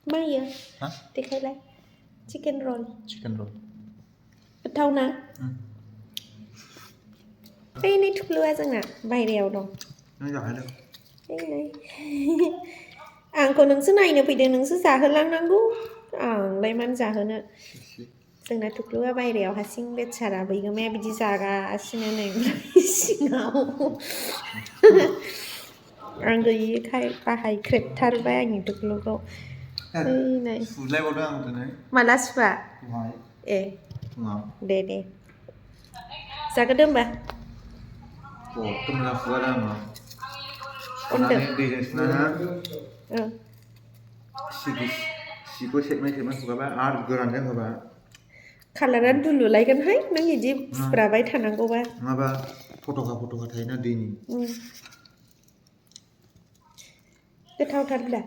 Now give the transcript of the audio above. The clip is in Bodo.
मायो हा देखायलाय चिकेन रल चिकेन रल गोथाव ना ओइ नै थुख्लुआ जोंना बायहेरायाव दं नों जाहैदों ओइ आंखौ नोंसो नायनो फैदों नोंसो जाहोलांनांगौ आंलाय मानो जाहोनो जोंना थुख्लुआ बायहेरायाव हारसिं बेचारा बैगोमाया बिदि जागासिनो नै सिङाव आं गैयिखाय बाहायख्रेबथारबाय आंनि थुख्लुखौ ओइ नै सुलायबावदों आं दिनै माला सुवा दहाय ए फुङाव दे जागोरदो होमबा खथ्थ' मोजां सुगारदों आङो अनदों सुनानै दैजों सुनानै सिखौ सेबनै सुगारबाय आरो गोरानजों होबाय कालारा दुलुलायगोनहाय नों इदि फुराबाय थानांगौबा नङाबा फट'खा थायोना दैनि गोथावथार दा